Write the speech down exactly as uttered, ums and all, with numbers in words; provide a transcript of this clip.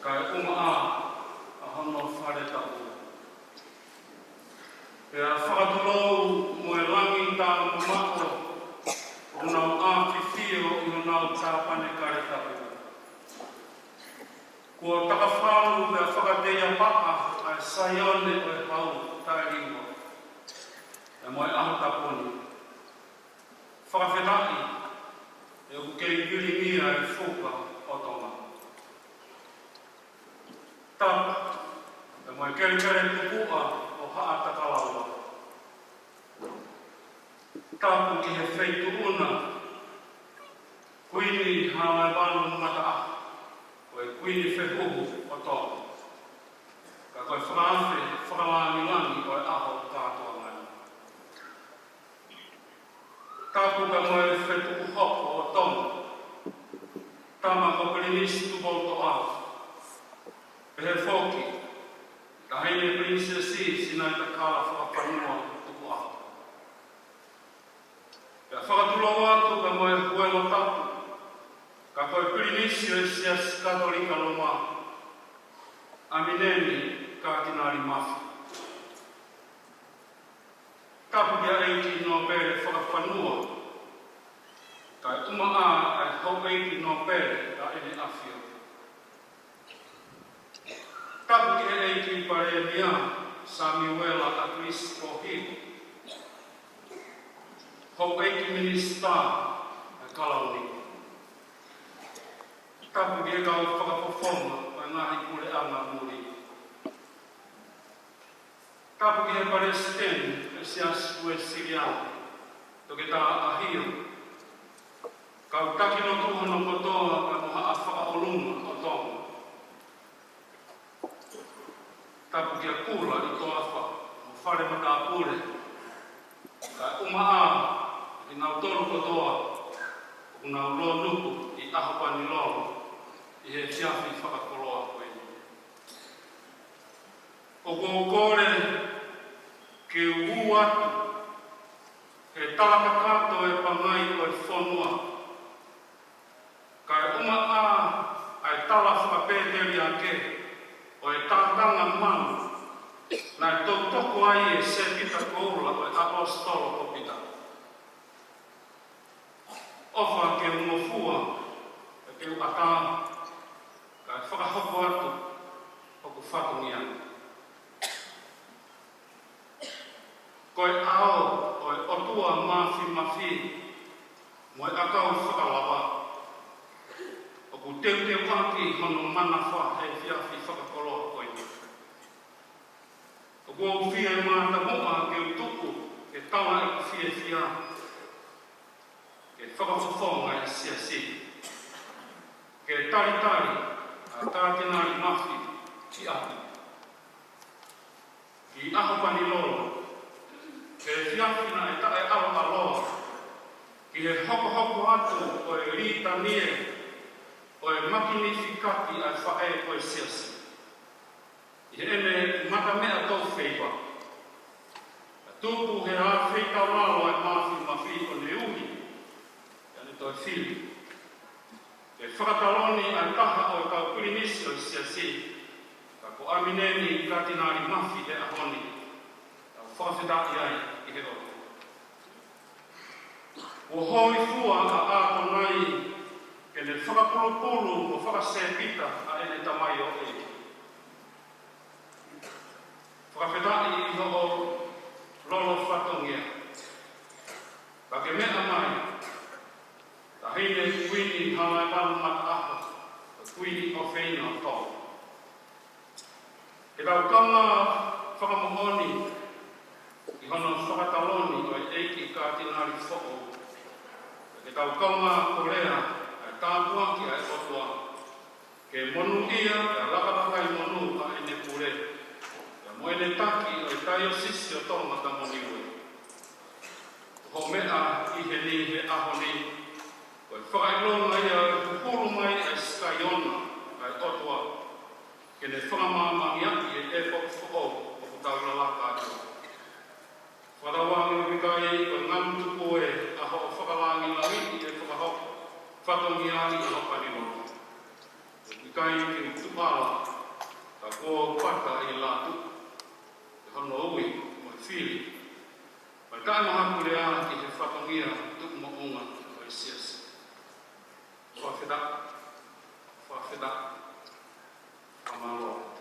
kae ʻumaʻā ʻa hono fale tapu. Pea fakatulou mo e langi tāumamaʻo, ʻoku nau ʻafifio ʻi honau tāpanekale tapu. Kuo takafalu pea fakateiapaʻa ʻa e Saione ʻo e hau taʻeliua, pea mo e ʻaho tapu ni. Fakafetaʻi, he ʻoku kei vilingia e fuka ʻo Tonga. Tapu, pea mo e kelekele tupuʻa ʻo Haʻatakalaua. Tapu ki he feituʻu na, Kuini Halaevalu Mataʻaho, ko e Kuini Fehuhu ʻo Tonga. Ka ko e fakaafe fakalāngilangi ʻo e ʻaho kātoanga ni. Tapu pea mo e fetuʻu hoko ʻo Tonga, tama ko Pilinisi Tupoutoʻa, pehē foki Taʻahine Pilinisesi Sinaitakala Fakafanua Tukuʻaho. Pea fakatulou atu pea mo e huelo tapu, ka ko e Pilinisi ʻo e Siasi Katolika Loma, ʻAmineni Katinali Mafi. Tapu ki he ʻEiki Nōpele Fakafanua, kae ʻumaʻā ʻa e Houʻeiki Nōpele ʻa ʻEne ʻAfio. Tapu ki he ʻEiki Palēmia Samiuela ʻAkilisi Pōhiva, Houʻeiki Minisitā ʻa e Kalauni. Tapu ki he kau fakafofonga ʻo e ngaahi puleʻanga muli. Tapu ki he Palesiteni ʻo e Siasi Uēsiliana, Toketā ʻAhio, kau taki lotu hono kotoa pea mo Haʻa Fakaʻolunga ʻo Tonga. Tapu kia Kula ʻi Toafa mo Fale Matāpule, kae ʻumaʻā kinautolu kotoa ʻoku nau lōnuku ʻi ʻAhopanilolo ʻi he efiafi fakakoloa ko eni. ʻOku ou kole ke u ʻoatu he tala kakato e pangai ʻo e fonua, kae ʻumaʻā ʻa e tala fakapēteliake ʻo e tātanga manu naʻe toutoko ai e Sepita Koula ʻo e ʻAposetolo ko Pita. ʻOfa ke u ngofua, ke u ʻatā, kae fakahoko atu hoku fatongia. Ko e ʻao ʻo e ʻOtua Māfimafi mo e ʻakau fakalava, ʻoku teuteuʻaki hono manafa he efiafi fakakoloa ko eni. ʻOku ou fie mātāmuʻa ke u tuʻu ke tala ʻeku fiefia, ke fakafofonga e Siasi, ke talitali ʻa Katinali Mafi ki ʻapi, ki ʻAhopanilolo, he efiafi naʻe taʻeʻaloʻaloa ki he hokohoko atu ʻo e litanie ʻo e Makinifikati ʻa e faʻē ko e Siasi. ʻI heʻene mata meʻa toufeiva, ka tupu he ʻa feitaulalo ʻa e Māfimafi ʻo ne ui, ʻa ne toe fili ke fakataloni ʻa e taha ʻo e kau Pilinisi ʻo e Siasi, ka ko ʻAmineni Katinali Mafi he ʻaho ni. Tau fakafetaʻi ai ki he ʻOtua. Kuo hōifua ʻa ʻĀtonai ke ne fakapulupulu mo fakasepita ʻa ʻene tamaioʻeiki. Fakafetaʻi ʻi hoʻo lolo fatongia. Ka ke meʻa mai, Taʻahine Kuini Halaevalu Mataʻaho, ko e Kuini ʻofeina ʻo Tonga. Ke tau kaungā fakamoʻoni ʻi hono fakataloni ʻo e ʻEiki Katinali foʻou. Ke tau kaungā kolea ʻa e tāpuaki ʻa e ʻOtua ke monūʻia ʻa e lakapakai monū ʻa ʻene pule, pea mo ʻene taki ʻo e Taiosisi ʻo Tonga mo Niue. Ko hoʻo meʻa ʻi heni he ʻaho ni, ko e fakaʻilonga ia ʻo e huhulu mai ʻa e Saione ʻa e ʻOtua, ke ne fakamāmaniaʻi e ʻēpoko foʻou ʻoku tau lalaka atu. Fakatauange ʻoku ʻikai ko e ngalu tuku ē ʻa hoʻo fakalāngilangiʻi e fakahoko fatongia ʻi ʻAhopanilolo. ʻOku ʻIkai ke u tuʻu ala, ka kuo u pata ʻi he lātuʻu, ʻi hono ui mo e fili. Pea ʻikai mo haku lea ki he fatongia tuʻu moʻunga ʻo e siasi. Fakafetaʻi, fakafetaʻi, fakamālō.